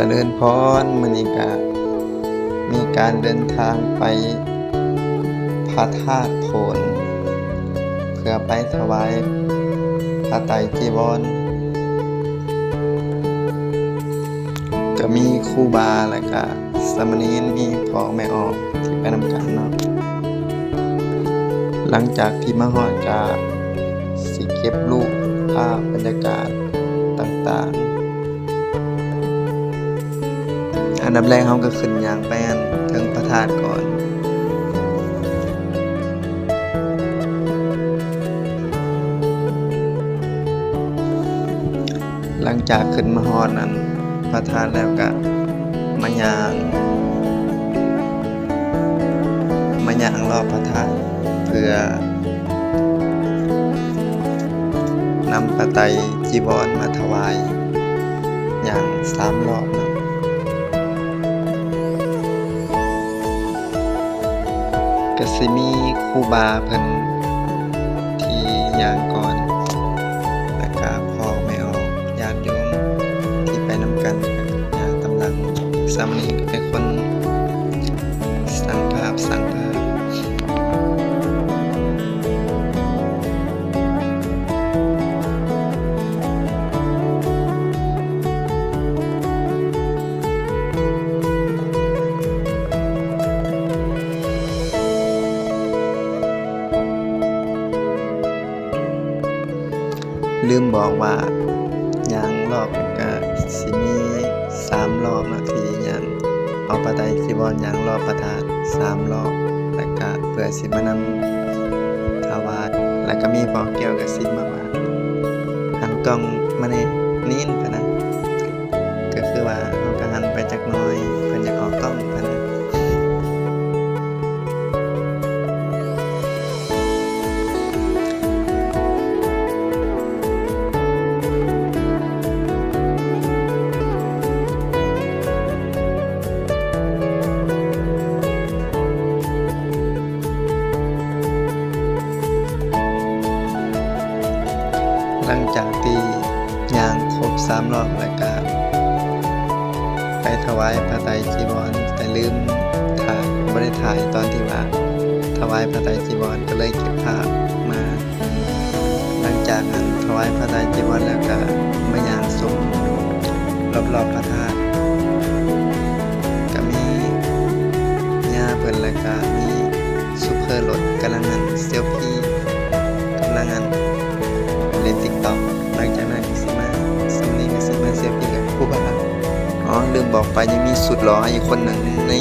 ຈະເລີນພອນ, ມື້ນີ້ກະມີການເດີນທາງໄປພະທາດໂພນ ເພື່ອໄປຖວາຍພະໄຕຈີວອນ. ກະມີຄູບາ ແລະກະສາມະເນນ, ມີພໍ່ແມ່ອອກທີ່ໄປນຳກັນເນາະ. ຫຼັງຈາກທີ່ມາຮອດກະຊິເກັບຮູບພາບບັນຍາກາດຕ່າງໆ. ອັນດັບແລກເຮົາກະຂຶ້ນຍ່າງໄປອັນເທິງພະທາດກ່ອນ. ຫຼັງຈາກຂຶ້ນມາຮອດອັນພະທາດແລ້ວກະມາຍ່າງ ມາຍ່າງລອບພະທາດ ເພື່ອນຳພະໄຕຈີວອນມາຖວາຍ ຍ່າງສາມລອບເນາະ. ກະຊິມີຄູບາເພິ່ນທີ່ຍ່າງກ່ອນ ແລະກະພໍ່ແມ່ອອກ ຍາດໂຍມທີ່ໄປນຳກັນ ກະຍ່າງຕາມຫຼັງ. ສາມະເນນກະເປັນຄົນສ້າງພາບ ສ້າງພາບ. ລືມບອກວ່າຍ່າງລອບກະຊິມີສາມລອບເນາະ ທີ່ຍ່າງເອົາພະໄຕຈີວອນຍ່າງລອບພະທາດສາມລອບ ແລະກະເພື່ອຊິມານຳຖວາຍ. ແລະກະມີພໍ່ແກ້ວກະຊິມາວ່າ ຫັນກ້ອງມາແດ່ ເນນ ພະນະ. ກະຄືວ່າເຮົາກະຫັນໄປຈັກໜ້ອຍ ເພິ່ນຢາກອອກກ້ອງ ພະນະ. ຫຼັງຈາກທີ່ຍ່າງຄົບສາມລອບແລ້ວກະໄປຖວາຍພະໄຕຈີວອນ, ແຕ່ລືມຖ່າຍ, ບໍ່ໄດ້ຖ່າຍຕອນທີ່ວ່າຖວາຍພະໄຕຈີວອນ, ກະເລີຍເກັບພາບມາ. ຫຼັງຈາກນັ້ນຖວາຍພະໄຕຈີວອນແລ້ວກະມາຍ່າງຊົມລອບໆພະທາດ, ກະມີຍ່າເພິ່ນ ແລ້ວກະມີໂຊເຟີລົດກຳລັງອັນເຊວພີ ກຳລັງອັນຫຼິ້ນຕິກຕັອກ. ຫຼັງຈາກນັ້ນກະຊິມາ ສາມະເນນກະຊິມາເຊວພີກັບຄູບາ. ອໍ ລືມບອກໄປ ຍັງມີສຸດຫຼໍ່ອີກຄົນໜຶ່ງໃນ